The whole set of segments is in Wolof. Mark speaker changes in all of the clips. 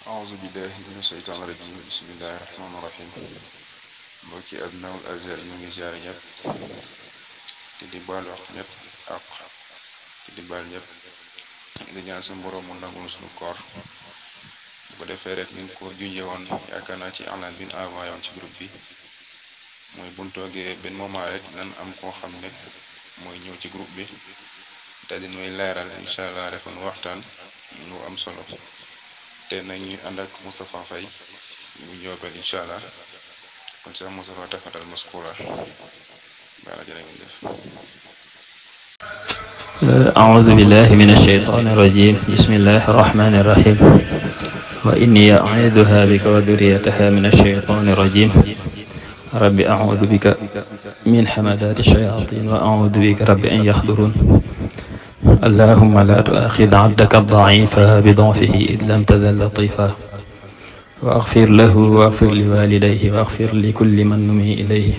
Speaker 1: أعوذ بالله من الشيطان الرجيم بسم الله الرحمن الرحيم mbokki Abnaul Azhar ñu ngi ziar ñëpp te di baal wax ñëpp ak te di baal ñëpp di ñaan sa borom mu nangul suñu koor bu ko defee rek ni ko junjee woon yaakaar naa ci online bi envoyé woon ci groupe bi mooy buñ toogee benn moment rek nan am koo xam ne mooy ñëw ci groupe bi daal di ñuy leeral incha allah defoon waxtaan lu am solo te nañu ànd ak Moustapha Faye mu ñëwal incha allah kon Cheikh Moustapha tafadal maskura baara jërë ngeen jëf.
Speaker 2: أعوذ بالله من الشيطان الرجيم بسم الله الرحمن الرحيم وإني أعيذها بك وذريتها من الشيطان الرجيم رب أعوذ بك من حمدات الشياطين وأعوذ بك رب أن يحضرون اللهم لا تؤاخذ عبدك الضعيف بضعفه إذ لم تزل لطيفا واغفر له واغفر لوالديه واغفر لكل من نمي إليه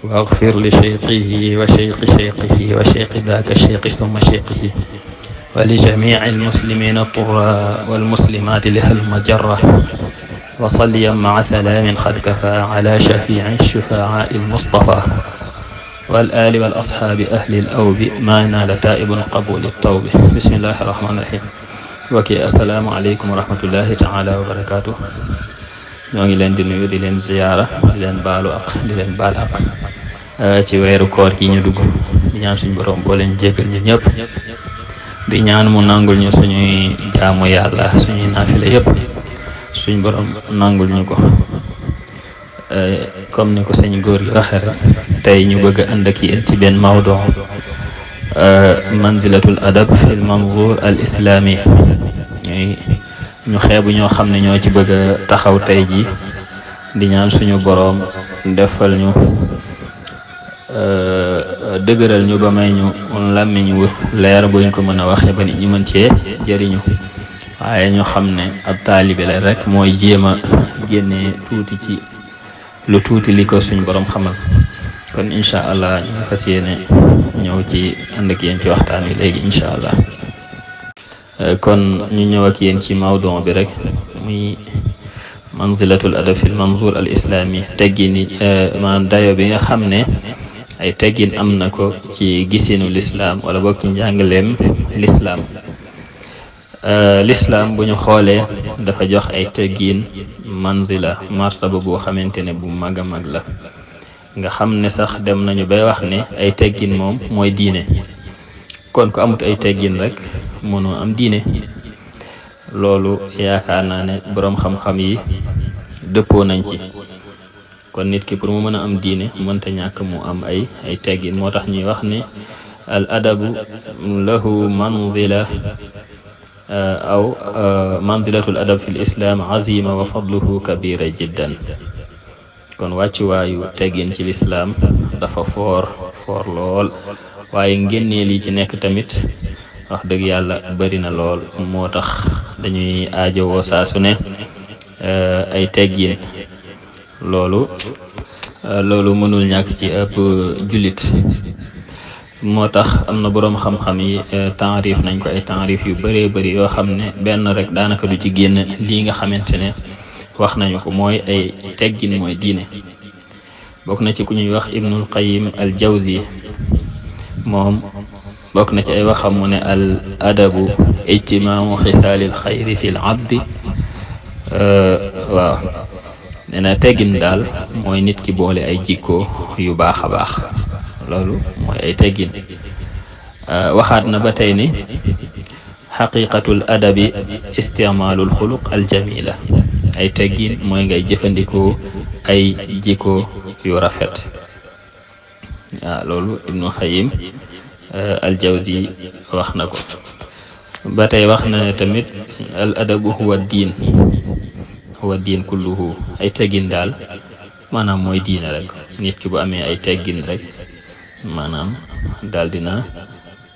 Speaker 2: واغفر لشيقه وشيق شيقه وشيق ذاك الشيق ثم شيقه ولجميع المسلمين الطراء والمسلمات لها المجرة وصليا مع سلام قد كفى على شفيع الشفعاء المصطفى والآل والأصحاب أهل الأوب ما نال تائب قبول التوب بسم الله الرحمن الرحيم وكي السلام عليكم ورحمة الله تعالى وبركاته ñoo ngi leen di nuyu di leen ziyaara di leen baalu ak di leen baal ak ci weeru koor gi ñu dugg di ñaan suñu borom boo leen jéggal ñu ñëpp di ñaan mu nangul ñu suñuy jaamu yàlla suñuy naafile yëpp suñu borom nangul ñu ko comme ni ko sëñ góor gi waxee rek tey ñu bëgg a ànd ak yéen ci benn mawdu manzilatul adab fil manzur al islami ñu xeebu ñoo xam ne ñoo ci bëgg a taxaw tey ji di ñaan suñu boroom defal ñu dëgëral ñu ba may ñu làmmiñ wu leer buñ ko mën a waxee ba nit ñi mën cee jëriñu waaye ñu xam ne ab taalibe la rek mooy jéem a génnee tuuti ci lu tuuti li ko suñu boroom xamal kon incha allah ñu fas yéene ñëw ci ànd ak yéen ci waxtaan wi léegi incha allah kon ñu ñëw ak yéen ci mawdon bi rek muy manzilatul adab fil manzur al islami teggin maanaam dayo bi nga xam ne ay teggin am na ko ci gisinu lislaam wala boog ci njàngaleem lislaam lislaam bu ñu xoolee dafa jox ay teggin manzila martaba boo xamante ne bu mag a mag la nga xam ne sax dem nañu bay wax ne ay teggin moom mooy diine kon ku amut ay teggin rek mënoo am diine loolu yaakaar naa ne boroom xam-xam yi dëppoo nañ ci kon nit ki pour mu mën a am diine mënta ñàkk mu am ay teggin moo tax ñuy wax ne al adabu lahu manzila aw manzilatul adab fi l islam azima wa fadluhu kabira jiddan kon wàccuwaayu teggin ci lislaam dafa foor lool waaye ngénneel yi ci nekk tamit wax dëgg yàlla bari na lool moo tax dañuy aajowoo saa su ne ay teggin loolu mënul ñàkk ci ëpp jullit moo tax am na boroom xam-xam yi taarif nañ ko ay taarif yu bëree bëri yoo xam ne benn rek daanaka du ci génn lii nga xamante ne wax nañu ko mooy ay teggin mooy diine bokk na ci ku ñuy wax Ibnul Qayyim al Jawzi moom bokk na ci ay waxam mu ne al adabu ijtimaamu xisaalil xayri fil abdi waaw nee na teggin daal mooy nit ki boole ay jikko yu baax a baax loolu mooy ay teggin waxaat na ba tey ni xaqiqatul adabi isticmaalul xuluq al jamila ay teggin mooy ngay jëfandikoo ay jikko yu rafet waaw loolu Ibnu Xayyim al Jawzi wax na ko ba tey wax na ne tamit al adabu huwa diin kulluhu ay teggin daal maanaam mooy diine rek nit ki bu amee ay teggin rek maanaam daal dina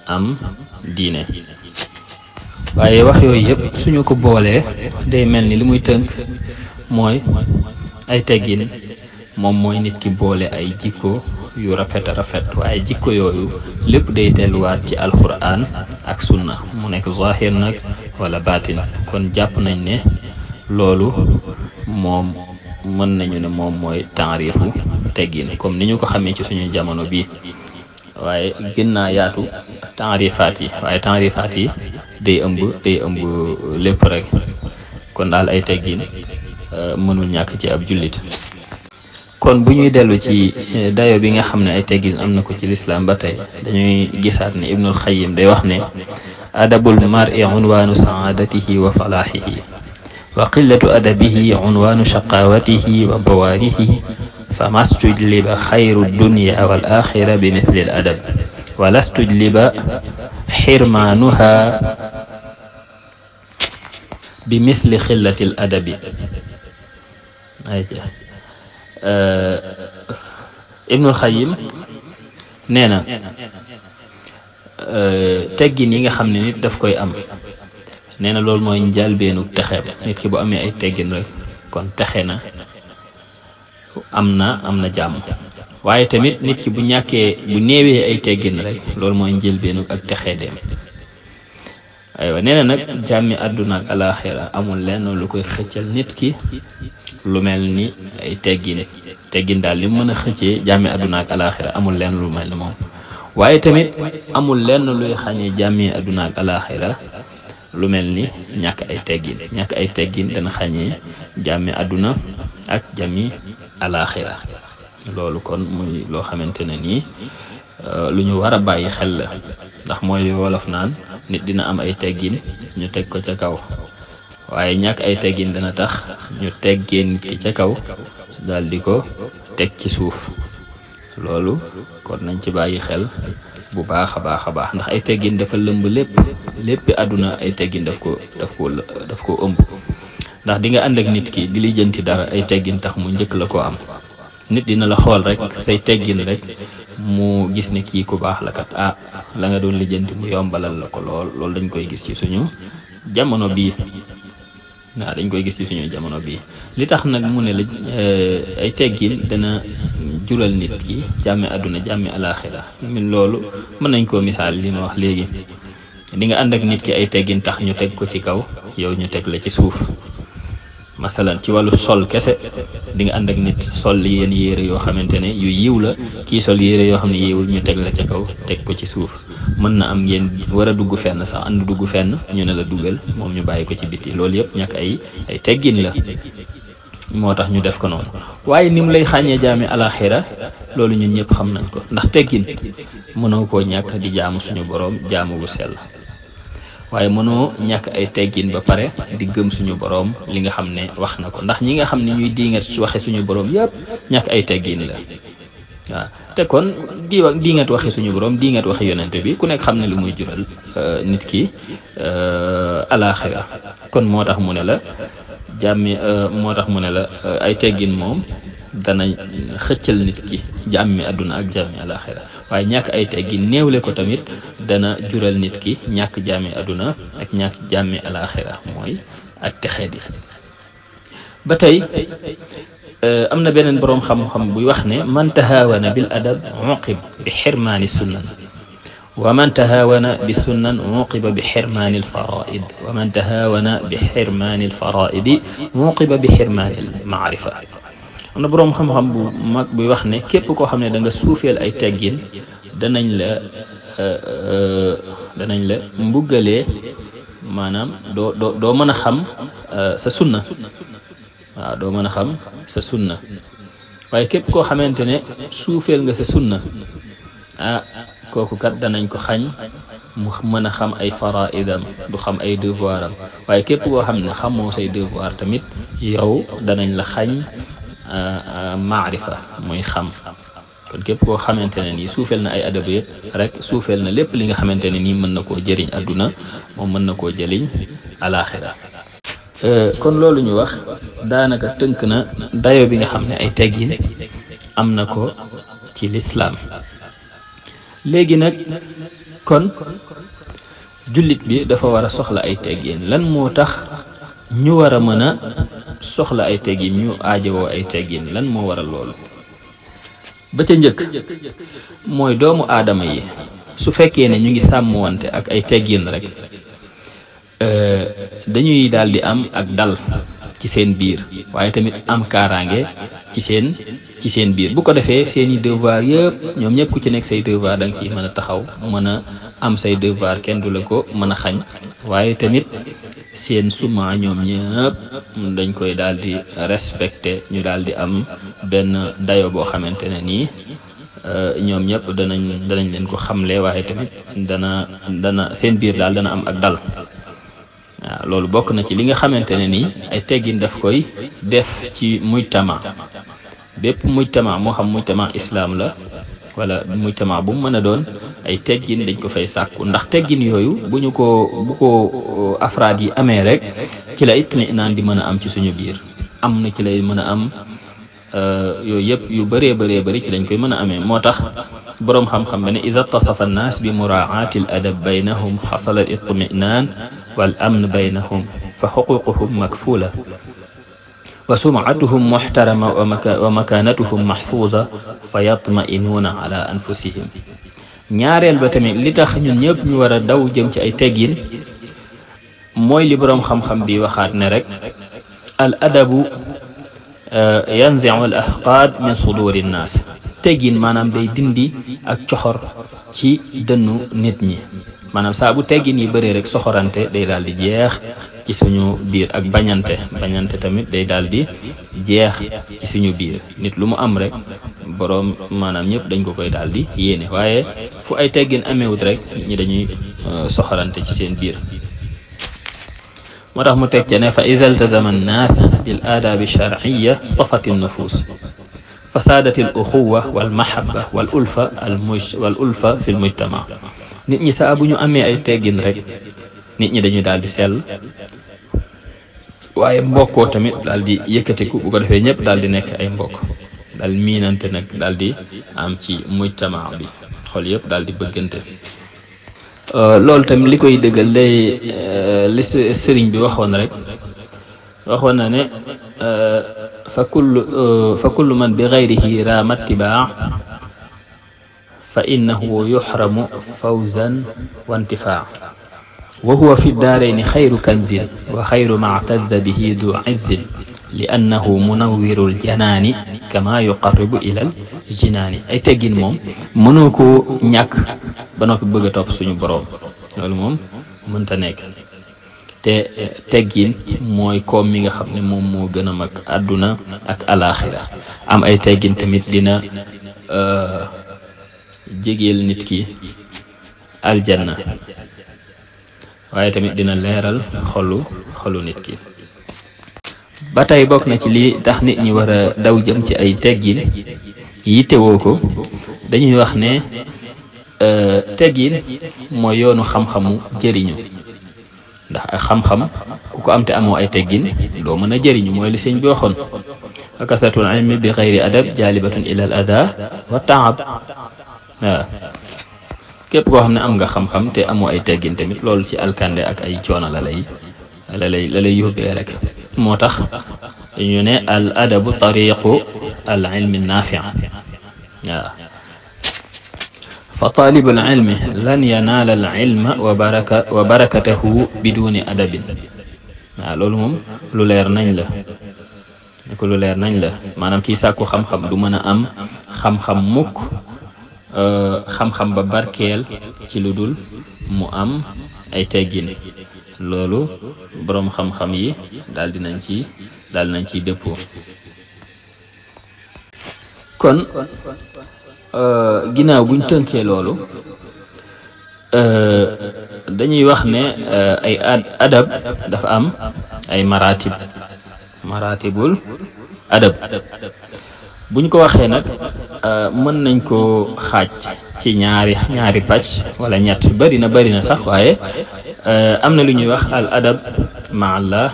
Speaker 2: am diine waaye wax yooyu yëpp suñu ko boolee day mel ni li muy tënk mooy ay teggin moom mooy nit ki boole ay jikko yu rafet a rafet waaye jikko yooyu lépp day delluwaat ci alquran ak sunna mu nekk zahir nag wala baatin kon jàpp nañ ne loolu moom mën nañu ne moom mooy taarifu teggin comme ni ñu ko xamee ci suñu jamono bii waaye gën naa yaatu taarifaat yi waaye taarifaat yi day ëmb lépp rek kon daal ay teggin mënul ñàkk ci ab jullit. kon bu ñuy dellu ci dayo bi nga xam ne ay teggin am na ko ci lislaam ba tey dañuy gisaat ne Ibnul Xayyim day wax ne adabul mar'i unwaanu saadatihi wa falaahihi wa qillatu adabihi unwaanu shaqawatihi wa bawaarihi fama stujliba xayru dunya wal axira bi misli al adab wala stujliba xirmaanuha bi misli xillati al adabi. Ibnul Xayyim nee na teggin yi nga xam ne nit daf koy am nee na loolu mooy njëlbeenu texeem. nit ki bu amee ay teggin rek kon texe na am na jàmm. waaye tamit nit ki bu néewee ay teggin rek loolu mooy njëlbeenu ak texee dem. aywa nee na nag jàmmi àdduna ak alaaxira amul lenn lu koy xëccal nit ki lu mel ni ay teggin daal li mu mën a xëccee jàmmi àdduna ak alaaxira amul lenn lu mel ni moom. waaye tamit amul lenn luy xañee jàmmi àdduna ak alaaxira lu mel ni ñàkk ay teggin dana xañee jàmmi àdduna ak jàmmi alaaxira. loolu kon muy loo xamante ne nii lu ñu war a bàyyi xel la ndax mooy wolof naan nit dina am ay teggin ñu teg ko ca kaw waaye ñàkk ay teggin dana tax ñu teggee nit ki ca kaw daal di ko teg ci suuf. loolu kon nañ ci bàyyi xel bu baax a baax ndax ay teggin dafa lëmb léppi àdduna. ay teggin daf ko ëmb ndax di nga ànd ak nit ki di lijjanti dara ay teggin tax mu njëkk la ko am. nit dina la xool rek say teggin rek mu gis ne kii ku baax la kat la nga doon lijjanti mu yombalal la ko loolu dañ koy gis ci suñu jamono bii. li tax nag mu ne la ay teggin dana jural nit ki jàmmi àdduna jàmmi alaaxira min loolu mën nañ koo misaal li ma wax léegi. di nga ànd ak nit ki ay teggin tax ñu teg ko ci kaw yow ñu teg la ci suuf. masalan ci wàllu sol kese di nga ànd ak nit sol yéen yére yoo xamante ne yu yiw la kii sol yére yoo xam ne yiwul ñu teg la ca kaw teg ko ci suuf. mën na am ngeen war a dugg fenn sax ànd dugg fenn ñu ne la dugal moom ñu bàyyi ko ci biti. loolu yëpp ñàkk ay teggin la moo tax ñu def ko noonu. waaye ni mu lay xàññee jaami alaxira loolu ñun ñëpp xam nañ ko ndax teggin mënoo koo ñàkk di jaamu suñu boroom jaamu bu sell. waaye mënoo ñàkk ay teggin ba pare di gëm suñu boroom li nga xam ne wax na ko ndax ñi nga xam ne ñuy diingat waxe suñu boroom yëpp ñàkk ay teggin la. waaw te kon diingat waxe suñu boroom diingat waxe yonent bi ku nekk xam ne lu muy jural nit ki alaaxira. kon moo tax mu ne la ay teggin moom dana xëccal nit ki jàmmi àdduna ak jàmmi alaaxira waaye ñàkk ay teggin néewle ko tamit dana jural nit ki ñàkk jàmmi àdduna ak ñàkk jàmmi alaaxira mooy ak texeedi. ba tey am na beneen boroom xam-xam buy wax ne man tahaawana bil adab uqib bi xirmaani sunnan wa man tahaawana bi sunnan uqiba bi xirmaani alfaraid wa man tahaawana bi xirmaani alfaraidi uqiba bi xirmaani almaarifa. am na boroom xam-xam bu mag buy wax ne képp koo xam ne da nga suufeel ay teggin danañ la mbuggalee maanaam doo mën a xam sa sunna. waaw doo mën a xam sa sunna waaye képp koo xamante ne suufeel nga sa sunna kooku kat danañ ko xañ mu mën a xam ay faraidam du xam ay devoiram waaye képp koo xam ne xamoo say devoir tamit yow danañ la xañ maarifa muy xam. kon képp koo xamante ne nii suufeel na ay adab yëpp rek suufeel na lépp li nga xamante ne nii mën na koo jëriñ àdduna moom mën na koo jëriñ alaaxira. kon loolu ñu wax daanaka tënk na dayo bi nga xam ne ay teggin am na ko ci lislaam. léegi nag kon jullit bi dafa war a soxla ay teggin. lan moo tax ñu war a mën a soxla ay teggin ñu aajowoo ay teggin lan moo waral loolu? ba ca njëkk mooy doomu aadama yi su fekkee ne ñu ngi sàmmwante ak ay teggin rek dañuy daal di am ak dal ci seen biir waaye tamit am kaaraange ci seen biir bu ko defee seeni devoir yëpp ñoom ñëpp ku ci nekk say devoir da nga ciy mën a taxaw mën a am say devoir kenn du la ko mën a xañ waaye tamit seen suma ñoom ñëpp dañ koy daal di respecté ñu daal di am benn dayo boo xamante ne nii ñoom ñëpp danañ leen ko xamle waaye tamit dana seen biir daal dana am ak dal waaw loolu bokk na ci li nga xamante ne nii ay teggin daf koy def ci mujtama bépp mujtama moo xam mujtama islam la wala mujtama bu mu mën a doon ay teggin dañ ko fay sàkku ndax teggin yooyu bu ko afraad yi amee rek ci la itminaan di mën a am ci suñu biir am na ci lay mën a am yooyu yëpp yu bëree bëri ci lañ koy mën a amee moo tax boroom xam-xam ba ne iza tasafa annaas bi muraati al adab baynahum xasala al itminaan wal amn baynahum fa xuququhum makfula wa sumcatuhum muxtarama wa makaanatuhum maxfuuza fa yatma'inuuna ala anfusihim ñaareel ba tamit li tax ñun ñëpp ñu war a daw jëm ci ay teggin mooy li boroom xam-xam bi waxaat ne rek al adabu yanzi'u al ahqaad min suduri nnaas teggin maanaam day dindi ak coxor ci dënnu nit ñi maanaam saa bu teggin yi bëree rek soxorante day daal di jeex ci suñu biir ak bañante tamit day daal di jeex ci suñu biir nit lu mu am rek boroom maanaam ñëpp dañ ko koy daal di yéene waaye fu ay teggin amewut rek ñi dañuy soxorante ci seen biir moo tax mu teg ca ne fa iza iltazama annaas bil aadaabi shar'iyya safati nufus fasaadati al uxuwa wal mahabba wal ulfa fi l mujtama nit ñi saa bu ñu amee ay teggin rek nit ñi dañuy daal di sell waaye mbokkoo tamit daal di yëkkatiku bu ko defee ñëpp daal di nekk ay mbokk daal miinante nag daal di am ci mujtama bi xol yëpp daal di bëggante loolu tamit li koy dëggal lay li sëriñ bi waxoon na ne fa kullu man bi gayrihi raama ittibaa fa innahu yuxramu fawzan wa intifaa wa huwa fi daarayni xayru kanzin wa xayru mactadda bihi du izzin li annahu munawwirul janaani kama yuqarribu ilal jinaani ay teggin moom mënoo koo ñàkk ba noppi bëgg a topp suñu boroom loolu moom mënta nekk te teggin mooy koom mi nga xam ne moom moo gën a mag àdduna ak alaaxira am ay teggin tamit dina jegeel nit ki aljanna waaye tamit dina leeral xolu nit ki ba tey bokk na ci li tax nit ñi war a daw jëm ci ay teggin yittewoo ko dañuy wax ne teggin mooy yoonu xam-xamu jëriñu ndax ak xam-xam ku ko am te amoo ay teggin doo mën a jëriñu mooy li sëñ bi waxoon wa kasratul ilmi bi xayri adab jaalibatun ila al ada wa taab waaw képp koo xam ne am nga xam-xam te amoo ay teggin tamit loolu ci alkande ak ay coono la lay yóbbee rek moo tax ñu ne al adabu tariqu al ilmi naafi waaw fa taalibul ilmi lan yanaala al ilma wa barakatahu biduni adabin waaw loolu moom lu leer nañ la maanaam kii sàkku xam-xam du mën a am xam-xam mukk xam-xam ba barkeel ci lu dul mu am ay teggin loolu boroom xam-xam yi daal nañ ci dëppoo kon ginnaaw buñ tënkee loolu dañuy wax ne ay adab dafa am ay maratibul adab buñ ko waxee nag mën nañ koo xaaj ci ñaari pàcc wala ñett bari na sax waaye am na lu ñuy wax al adab ma Allah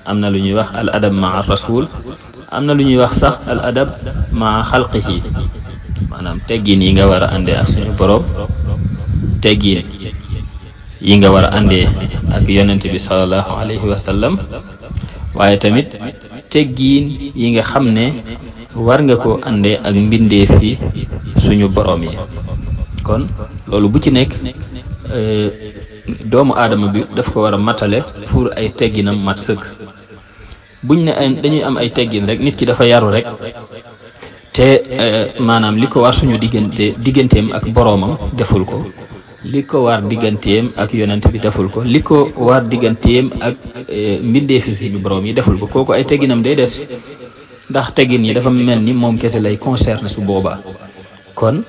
Speaker 2: am na lu ñuy wax al adab ma rasul am na lu ñuy wax sax al adab ma xalqihi maanaam teggin yi nga war a àndee ak suñu borom teggin yi nga war a àndee ak yonent bi sallallahu alayhi wa sallam waaye tamit teggin yi nga xam ne war nga ko àndee ak mbindeef yi suñu borom yi kon loolu bu ci nekk doomu aadama bi daf ko war a matale pour ay tegginam mat sëkk buñ ne dañuy am ay teggin rek nit ki dafa yaru rek te maanaam li ko war suñu digganteem ak boroomam deful ko, li ko war digganteem ak yonent bi deful ko, li ko war digganteem ak mbindeefi suñu boroom yi deful ko, kooku ay tegginam day des, ndax teggin yi dafa mel ni moom kese lay concerné su boobaa. kon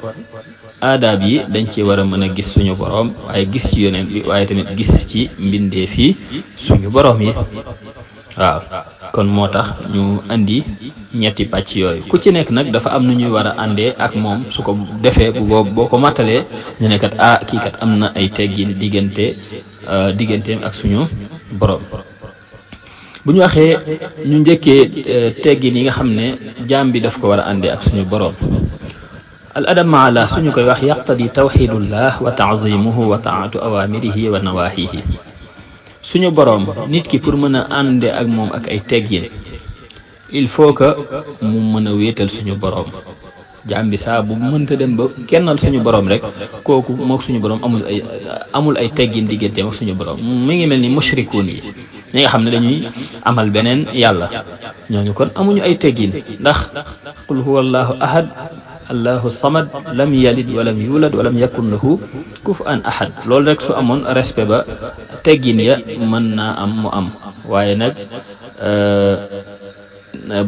Speaker 2: aadaab yi dañ ci war a mën a gis suñu boroom waaye gis ci yonent bi waaye tamit gis ci mbindeefi suñu boroom yi. waaw kon moo tax ñu andi ñetti pàcc yooyu, ku ci nekk nag dafa am nu ñuy war a àndee ak moom. su ko defee bu boobu boo ko mattalee ñu ne kat kii kat am na ay teggin digganteem ak suñu boroom. bu ñu waxee ñu njëkkee teggin yi nga xam ne jaam bi daf ko war a àndee ak suñu boroom. al adab ma Allah suñu koy wax yaqtadi tawxidullah wa taazimuhu wa taatu awamirihi wa nawahihi. suñu boroom nit ki pour mën a ànde ak moom ak ay teggin il faut que mu mën a wéetal suñu boroom. jaam bi saa bu mënta dem ba kennal suñu boroom rek kooku mook suñu boroom amul ay teggin digganteem ak suñu boroom. mi ngi mel ni mushrikuun yi ñi nga xam ne dañuy amal beneen yàlla, ñooñu kon amuñu ay teggin, ndax qul huwa allahu ahad allahu samad lam yalid walam yulad walam yakun lahu kufuwan ahad. loolu rek su amoon respect ba teggin ya mën naa am mu am, waaye nag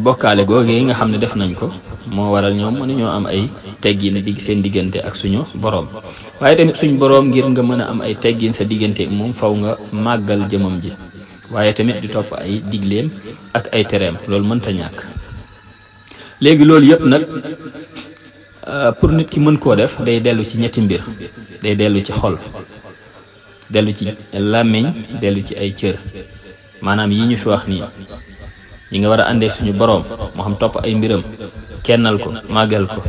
Speaker 2: bokkaale googu yi nga xam ne def nañ ko moo waral ñoom mënuñoo am ay teggin seen diggante ak suñu boroom. waaye tamit suñu boroom ngir nga mën a am ay teggin sa diggante moom faw nga màggal jëmam ji, waaye tamit di topp ay digleem ak ay tereem, loolu mënta ñàkk. léegi loolu yëpp nag pour nit ki mën koo def day dellu ci ñetti mbir. day dellu ci xol, dellu ci làmmiñ, dellu ci ay cër. maanaam yi ñu fi wax nii yi nga war a àndee suñu boroom, moo xam topp ay mbiram, kennal ko, màggal ko.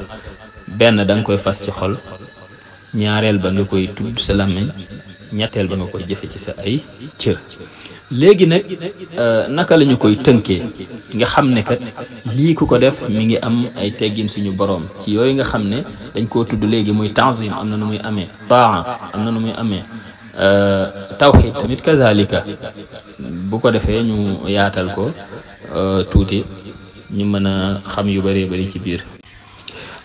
Speaker 2: benn da nga koy fas ci xol, ñaareel ba nga koy tudd sa làmmiñ, ñetteel ba nga koy jëfe ci sa ay cër. léegi nag naka la ñu koy tënkee nga xam ne kat lii ku ko def mi ngi am ay teggin suñu boroom ci yooyu nga xam ne dañ koo tudd léegi muy tanzim am na nu muy amee, taa am na nu muy amee, tawxid tamit kazalika. bu ko defee ñu yaatal ko tuuti ñu mën a xam yu bëree bëri ci biir.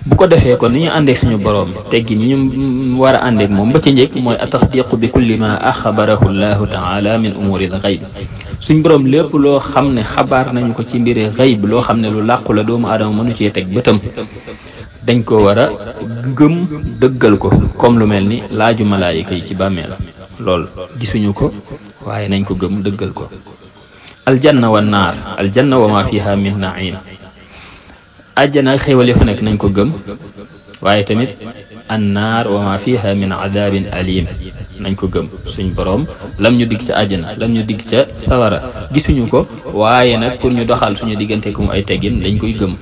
Speaker 2: bu ko defee kon ni ñu àndeek suñu boroom teggin yi ñu war a àndeek moom ba ci njëkk mooy atasdiqu bi kulli ma axbarahu llahu taala min umuri l xayb. suñ boroom lépp loo xam ne xabaar nañu ko ci mbiri xayb, loo xam ne lu làqu la doomu aadama mënu cee teg bëtam, dañ ko war a gëm dëggal ko, comme lu mel ni laaju malaayika yi ci bàmmeel. loolu gisuñu ko waaye nañ ko gëm dëggal ko. aljanna wa naar, aljanna wa ma fiha min naim, àjjana ak xéewal ya fa nekk nañ ko gëm, waaye tamit annaar wa ma fiha min adabin alim nañ ko gëm. suñ boroom lam ñu digg ca àjjana, lam ñu digg ca sawara gisuñu ko, waaye nag pour ñu doxal suñu diggante ku mu ay teggin dañ koy gëm.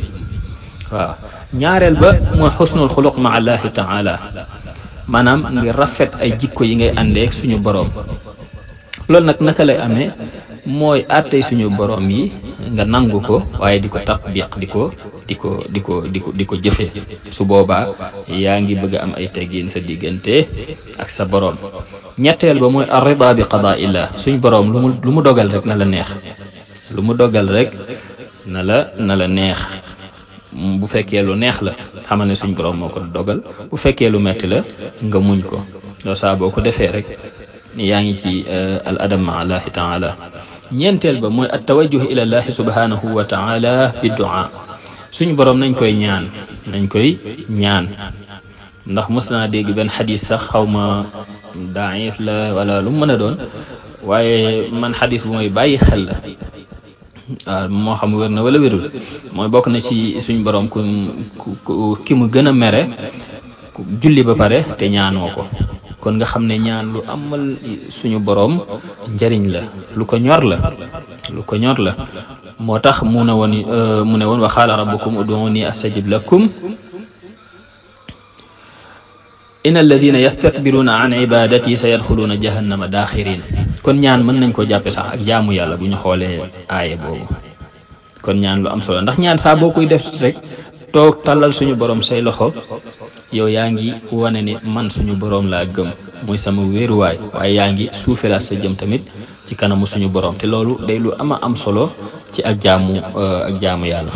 Speaker 2: waaw ñaareel ba mooy xusnul xuluq ma allahi taala, maanaam ngi rafet ay jikko yi ngay àndeek suñu boroom. loolu nag naka lay amee mooy àttey suñu boroom yi nga nangu ko, waaye di ko tatbiq di ko jëfe. su boobaa yaa ngi bëgg a am ay teggin sa diggante ak sa boroom. ñetteel ba mooy arrida bi qadaa'illah, suñ boroom lu mu dogal rek na la neex, lu mu dogal rek na la neex. bu fekkee lu neex la xamal ne suñ boroom moo ko dogal, bu fekkee lu metti la nga muñ ko. loolu saa boo ko defee rek yaa ngi ci al adab ma allahi taala. ñeenteel ba mooy at tawajjuh ila llahi subhanahu wa taala bi du'a. suñu boroom nañ koy ñaan ndax mos naa dégg benn xadis sax xaw ma daif la wala lu mu mën a doon, waaye man xadis bu may bàyyi xel la. waaw moo xam wér na wala wérul, mooy bokk na ci suñ boroom ki mu gën a mere ku julli ba pare te ñaanoo ko. kon nga xam ne ñaan lu amal suñu boroom njariñ la, lu ko ñor la. moo tax mu ne woon wa qaala rabbukum ud'uuni astajib lakum inna allazina yastakbiruuna an ibadati sayadxuluuna jahannama daaxirin. kon ñaan mën nañ ko jàppe sax ak jaamu yàlla bu ñu xoolee aaye boobu. kon ñaan lu am solo, ndax ñaan saa boo koy def rek toog tàllal suñu boroom say loxo, yow yaa ngi wane ne man suñu boroom laa gëm, muy sama wéeruwaay, waaye yaa ngi suufelaat sa jëm tamit ci kanamu suñu borom te loolu day lu am solo ci ak jaamu yàlla.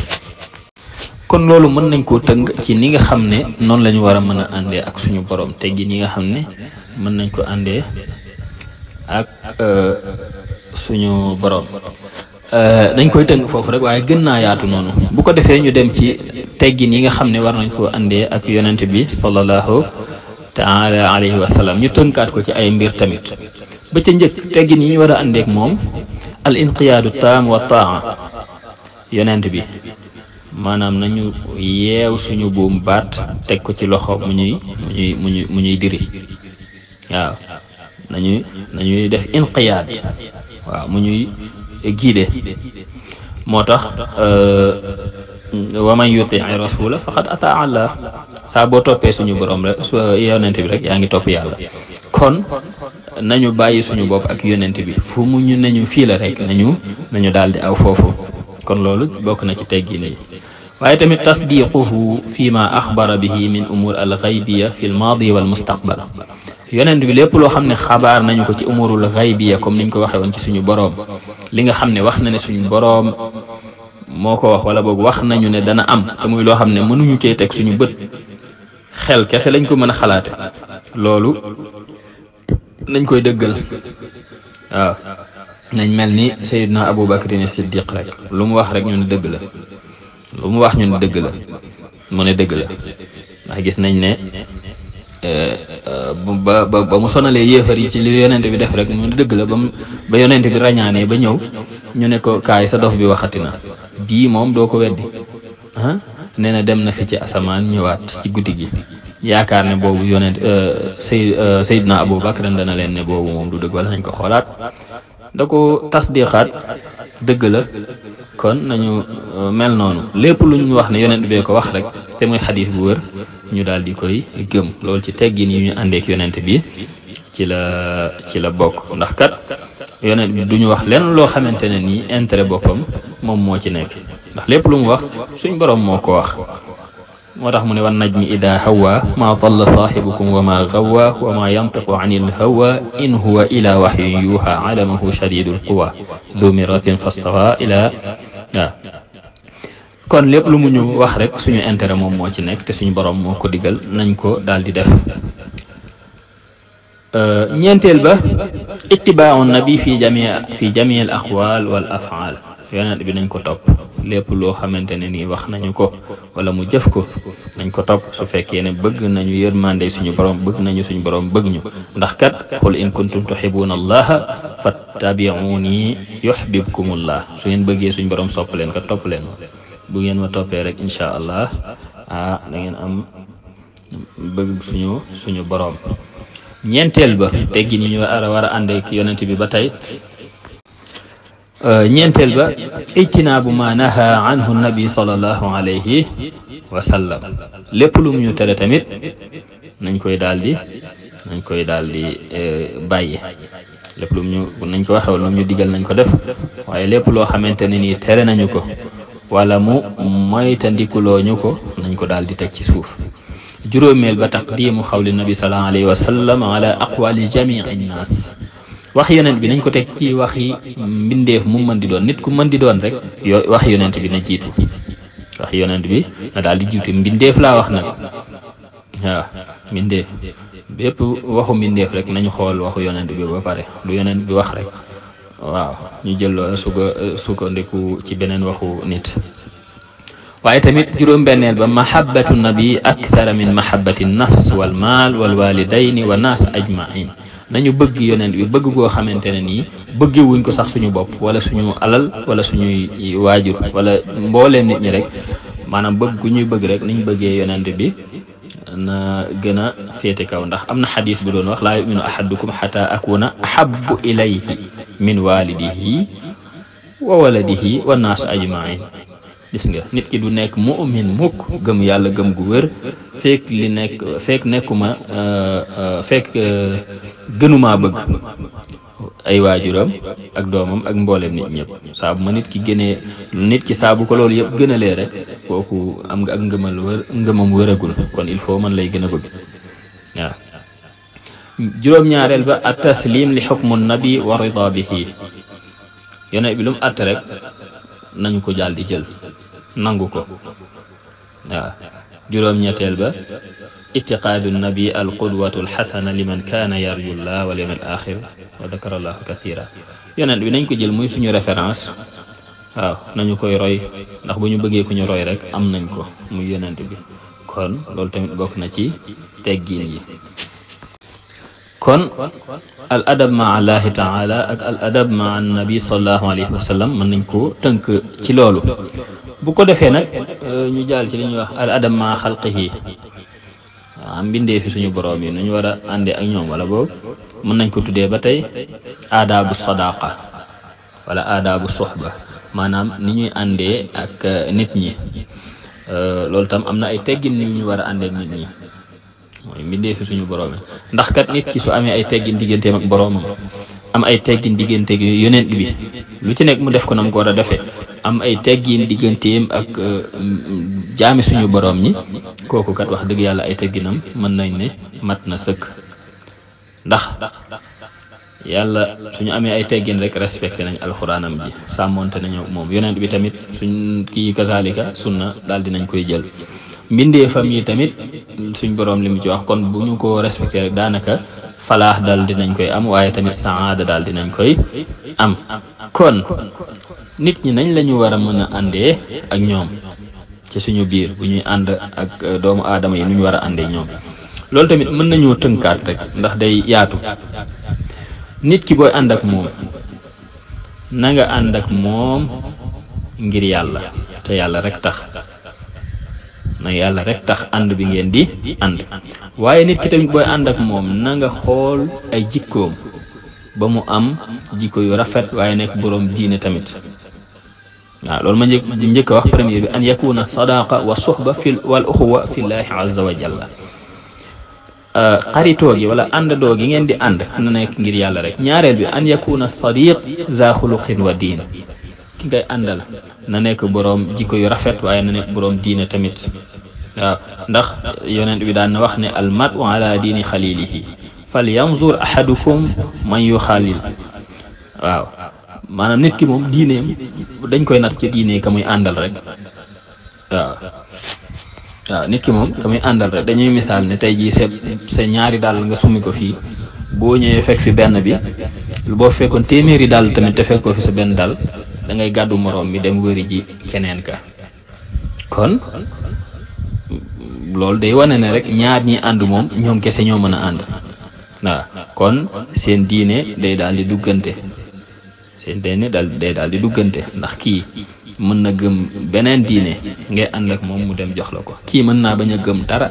Speaker 2: kon loolu mën nañ koo tënk ci ni nga xam ne noonu la ñu war a mën a àndee ak suñu borom teggin yi nga xam ne mën nañ ko àndee ak suñu borom. dañ koy tënk foofu rek waaye gën naa yaatu noonu bu ko defee ñu dem ci teggin yi nga xam ne war nañ koo àndee ak yonent bi sallallahu taala alayhi wa sallam ñu tënkaat ko ci ay mbir tamit. ba ca njëkk teggin yi ñu war a àndee ak moom al inqiyaadu taam wa taa yonent bi maanaam nañu yeew suñu buum baat teg ko ci loxo mu ñuy diri waaw nañuy def inqiyaad waaw mu ñuy giide moo tax wa man yuti rasula faqad ataa Allah saa boo toppee suñu borom rek yonent bi rek yaa ngi topp yàlla. kon nañu bàyyi suñu bopp ak yonent bi fu mu ñu nañu fii la rek nañu daal di aw foofu kon loolu bokk na ci teggin yi. waaye tamit tasdiquhu fi ma axbara bihi min umur al xaybiya fi l maadi wal mustaqbal yonent bi lépp loo xam ne xabaar nañu ko ci umurul xaybiya comme niñ ko waxee woon ci suñu boroom li nga xam ne wax na ne suñu boroom moo ko wax wala boog wax nañu ne dana am te muy loo xam ne mënuñu cee teg suñu bët xel kese lañ ko mën a xalaate loolu nañ koy dëggal waaw nañ mel ni Seydina Abu Bakrin Siddiq rek lu mu wax rek ñu ne dëgg la lu mu wax ñu ne dëgg la mu ne dëgg la ndax gis nañ ne ba mu sonalee yéefar yi ci li yonent bi def rek mu ne dëgg la ba yonent bi rañaanee ba ñëw ñu ne ko kaay sa dof bi waxati na bii moom doo ko weddi nee na dem na fi ci asamaan ñëwaat ci guddi gi yaakaar ne boobu yonent Seydina Abu Bakr dana leen ne boobu moom du dëgg wala nañ ko xoolaat da ko tasdiqaat dëgg la kon nañu mel noonu lépp lu ñu wax ne yonent bee ko wax rek te muy xadiis bu wër ñu daal di koy gëm loolu ci teggin yi ñu àndeek yonent bi ci la bokk ndax kat yonent bi du ñu wax lenn loo xamante ne nii intérêt boppam moom moo ci nekk ndax lépp lu mu wax suñ borom moo ko wax moo tax mu ne wan najmi ida hawa ma dalla saaxibukum wa ma gawa wa ma yantiqu anil hawa in huwa ila waxyin yuuxa alamahu shadidul quwa du miratin fastawa ila waaw kon lépp lu mu ñu wax rek suñu intérêt moom moo ci nekk te suñu borom moo ko digal nañ ko daal di def. ñeenteel ba ittibaau nabi fi jamii al aqwal wal afaal yonent bi nañ ko topp lépp loo xamante ne nii wax nañu ko wala mu jëf ko nañ ko topp su fekkee ne bëgg nañu yërmande suñu borom bëgg nañu suñu borom bëgg ñu ndax kat qul in kuntum tuhibbuna allaha fattabi'uni yuhbibkumullah su ngeen bëggee suñu borom sopp leen kat topp leen bu ngeen ma toppee rek incha allah da ngeen am bëgg suñu borom. ñeenteel ba teggin yi ñu war a ànd ak yonent bi ba tey ñeenteel ba ijtinaabu ma naha anhu nabi sallallahu alayhi wa sallam lépp lu mu ñu tere tamit nañ koy daal di bàyyi lépp lu mu ñu nañ ko waxee lu mu ñu digal nañ ko def waaye lépp loo xamante ne nii tere nañu ko wala mu moytandikuloo ñu ko nañ ko daal di teg ci suuf. juróomeel ba taqdimu xawli nabi sallallahu alayhi wa sallam ala aqwali jamii nnaas wax yonent bi nañ ko teg ci wax yi mbindeef mu mën di doon nit ku mën di doon rek wax yonent bi na jiitu wax yonent bi na daal di jiitu mbindeef laa wax nag waaw mbindeef bépp waxu mbindeef rek nañu xool waxu yonent bi ba pare lu yonent bi wax rek waaw ñu jël loola sukkandiku ci beneen waxu nit. waaye tamit juróom-benneel ba mahabbatu nabi akthara min mahabbati nafs wal maal wal walidayni wa naas ajmain nañu bëgg yonent bi bëgg goo xamante ne nii bëgge wuñ ko sax suñu bopp wala suñu alal wala suñuy waajur wala mbooleem nit ñi rek maanaam bëgg gu ñuy bëgg rek niñ bëggee yonent bi na gën a féete kaw ndax am na xadis bu doon wax laa yuminu ahadukum xata akuna ahabbu ilayhi min walidihi wa waladihi wa naas ajmain gis nga nit ki du nekk mu'min mukk gëm yàlla gëm gu wër fekk nekkuma gënumaa bëgg ay waajuram ak doomam ak mbooleem nit ñëpp saa bu ma nit ki gënee nit ki saa bu ko loolu yëpp gënalee rek kooku am nga ak ngëmam wëragul kon il faut man lay gën a bëgg waaw juróom-ñaareel ba at taslim li xukmu nabi wa rida bihi yonent bi lu mu àtte rek nañu ko daal di jël nangu ko waaw juróom-ñetteel ba itiqaadu nabi al qudwatu al xasana liman kaana yarju llah wal yawm al axir wa dakara allahu kathira yonent bi nañ ko jël muy suñu référence waaw nañu koy roy ndax bu ñu bëggee ku ñu roy rek am nañ ko muy yonent bi kon loolu tamit bokk na ci teggiin yi kon al adab ma allahi taala ak al adab ma annabi sallallahu alayhi wa sallam mën nañ ko tënk ci loolu bu ko defee nag ñu jàll ci li ñuy wax al adab ma xalqihi waaw mbindee fi suñu boroom yi nu ñu war a àndee ak ñoom wala boobu mën nañ ko tuddee ba tey aadaabu sadaqa wala aadaabu suhba maanaam ni ñuy àndee ak nit ñi loolu tam am na ay teggin ni ñu war a àndee ak nit ñi mooy mbindee fi suñu boroom yi ndax kat nit ki su amee ay teggin digganteem ak boroomam am ay teggin diggante yonent bi lu ci nekk mu def ko nam ko war a defee am ay teggin digganteem ak jaami suñu boroom ñi kooku kat wax dëgg yàlla ay tegginam mën nañ ne mat na sëkk ndax yàlla suñu amee ay teggin rek respecté nañ alxuraanam ji sàmmonte nañu moom yonent bi tamit suñ kii kazalika sunna daal dinañ koy jël mbindeefam yi tamit suñ boroom li mu ci wax kon bu ñu ko respecté rek daanaka falaax daal dinañ koy am waaye tamit saada daal dinañ koy am kon nit ñi nañ la ñu war a mën a àndee ak ñoom ci suñu biir bu ñuy ànd ak doomu aadama yi nu ñu war a àndee ñoom loolu tamit mën nañoo tënkaat rek ndax day yaatu nit ki booy ànd ak moom na nga ànd ak moom ngir yàlla te yàlla rek tax na yàlla rek tax ànd bi ngeen di ànd waaye nit ki tamit booy ànd ak moom na nga xool ay jikkoom ba mu am jikko yu rafet waaye nekk boroom diine tamit waaw loolu ma njëkk a wax premier bi an yakuna sadaqa wa suhba wal uxuwa fillahi azza wa jalla xaritoo gi wala àndadoo gi ngeen di ànd na nekk ngir yàlla rek ñaareel bi an yakuna sadiq za xuluqin wa diin ki ngay àndal na nekk boroom jikko yu rafet waaye na nekk boroom diine tamit waaw ndax yonent bi daan na wax ne al mar'u ala diini xalilihi fal yanzur ahadukum man yu xalil waaw maanaam nit ki moom diineem dañ koy natt ci diine ka muy àndal rek waaw nit ki moom ka muy àndal rek dañuy misaal ne tey jii sa ñaari dàll nga summi ko fii boo ñëwee fekk fi benn bi boo fekkoon téeméeri dàll tamit te fekk ko fi sa benn dàll da ngay gàddu moroom mi dem wëri ji keneen ka kon loolu day wane ne rek ñaar ñi ànd moom ñoom kese ñoo mën a ànd waaw kon seen diine day daal di duggante day daal di duggante ndax kii mën na gëm beneen diine ngay ànd ak moom mu dem jox la ko kii mën naa bañ a gëm dara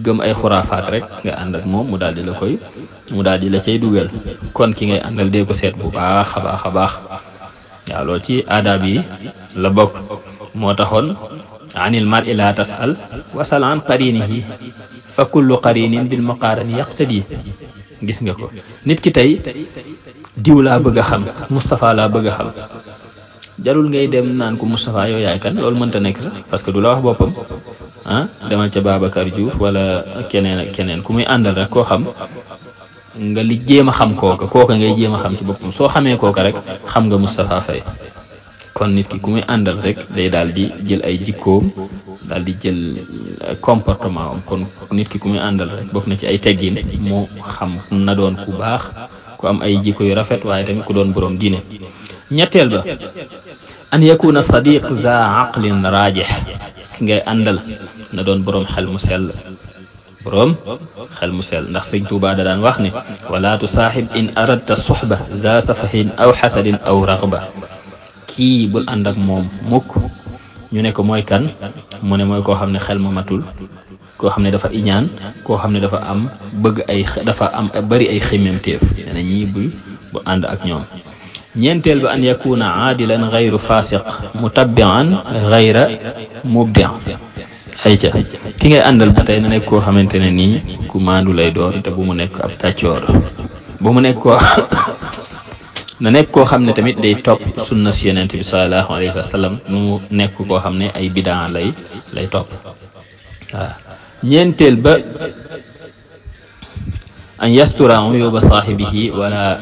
Speaker 2: gëm ay xuraafaat rek nga ànd ak moom mu daal di la cay dugal kon ki ngay àndal dee ko seet bu baax a baax a baax waaw loolu ci aadaab yi la bokk moo taxoon anil mar'i la tasal wasal an qarinihi fa kullu qarinin bil maqarani yaqtadi gis nga ko nit ki tey diw laa bëgg a xam Moustapha laa bëgg a xam jarul ngay dem naan ko Moustapha yow yaay kan loolu mënta nekk sax parce que du la wax boppam demal ca Babacar Diouf wala keneen ak keneen ku muy àndal rek koo xam nga li jéem a xam kooka ngay jéem a xam ci boppam soo xamee kooka rek xam nga Moustapha Faye kon nit ki ku muy àndal rek day daal di jël ay jikkoom daal di jël comportement am kon nit ki ku muy àndal rek bokk na ci ay teggin moo xam na doon ku baax ku am ay jikko yu rafet waaye tamit ku doon boroom diine ñetteel ba an yakuna sadiq za aqlin rajih ki ngay àndal na doon boroom xel mu sell ndax sëñ Tuubaa da daan wax ne wala tusaaxib in aradta suxba za safahin aw xasadin aw raxba kii bul ànd ak moom mukk ñu ne ko mooy kan mu ne mooy koo xam ne xel ma matul koo xam ne dafa iñaan koo xam ne dafa am bari ay xemmemteef nee na ñii bu ànd ak ñoom ñeenteel ba an yakuna aadilan gayru fasiq mutabbian gayra mubdi ayca ki ngay àndal ba tey na nekk koo xamante ne nii ku maandu lay doon te bu mu nekk ab kàccoor bu mu nekk koo na nekk koo xam ne tamit day topp sunna si yonent bi sallallahu alayhi wa sallam mu nekk koo xam ne ay bidaa lay topp waaw ñeenteel ba an yastura uyuba saahibihi wala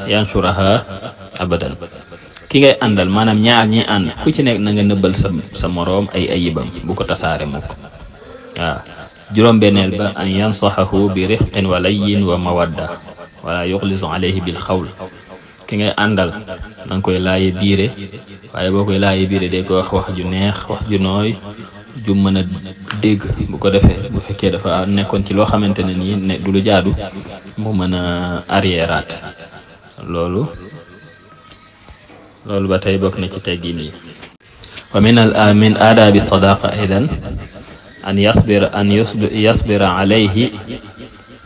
Speaker 2: yanshuraha abadan. ki ngay àndal maanaam ñaar ñi ànd ku ci nekk na nga nëbbal sa moroom ay ayibam bu ko tasaare mukk. waaw juróom-benneel ba an yansahahu bi rifqin wa layyin wa mawadda wala yuxlisu alayhi bil xawl. ki ngay àndal na nga koy laaye biire, waaye boo koy laaye biire day ko wax ju neex, wax ju nooy, ju mën a dégg. bu ko defee bu fekkee dafa nekkoon ci loo xamante ne nii ne du lu jaadu mu mën a arriéraat. loolu ba tey bokk na ci teggin yi. wa min aadaabi sadaqa aydan an yasbira alayhi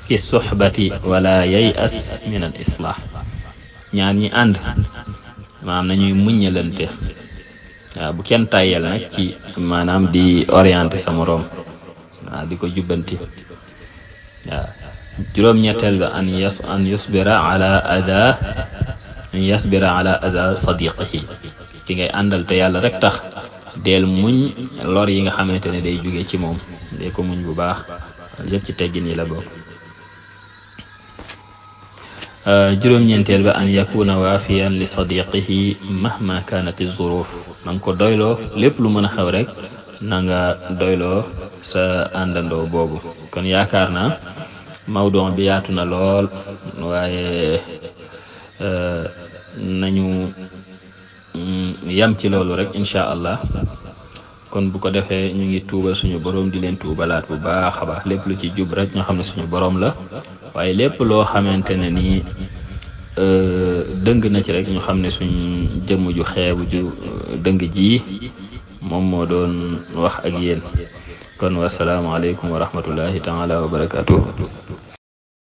Speaker 2: fi suhbati wala yay'as min al islah. ñaar ñi ànd maanaam nañuy muññalante. waaw bu kenn tàyyel nag ci maanaam di orienté sa moroom, waaw di ko jubbanti. waaw juróom-ñetteel ba an yasbira ala ada sadiqihi. ki ngay àndal te yàlla rek tax deel muñ lor yi nga xamante ne day jóge ci moom, dee ko muñ bu baax. lépp ci teggin yi la bokk. juróom-ñeenteel ba an yakuna waafiyan li sadiqihi mahma kanat az-zuruf. na nga ko doyloo lépp lu mën a xew rek na nga doyloo sa àndandoo boobu. kon yaakaar naa mawduu bi yaatu na lool, waaye nañu yam ci loolu rek incha allah. kon bu ko defee ñu ngi tuubal suñu borom di leen tuubalaat bu baax a baax. lépp lu ci jub rek ñoo xam ne suñu borom la, waaye lépp loo xamante ne nii dëng na ci rek ñu xam ne suñ jëmm ju xeebu ju dëng ji moom moo doon wax ak yéen. kon wasalaamaaleykum wa rahmatullahi taala wa barakatuh.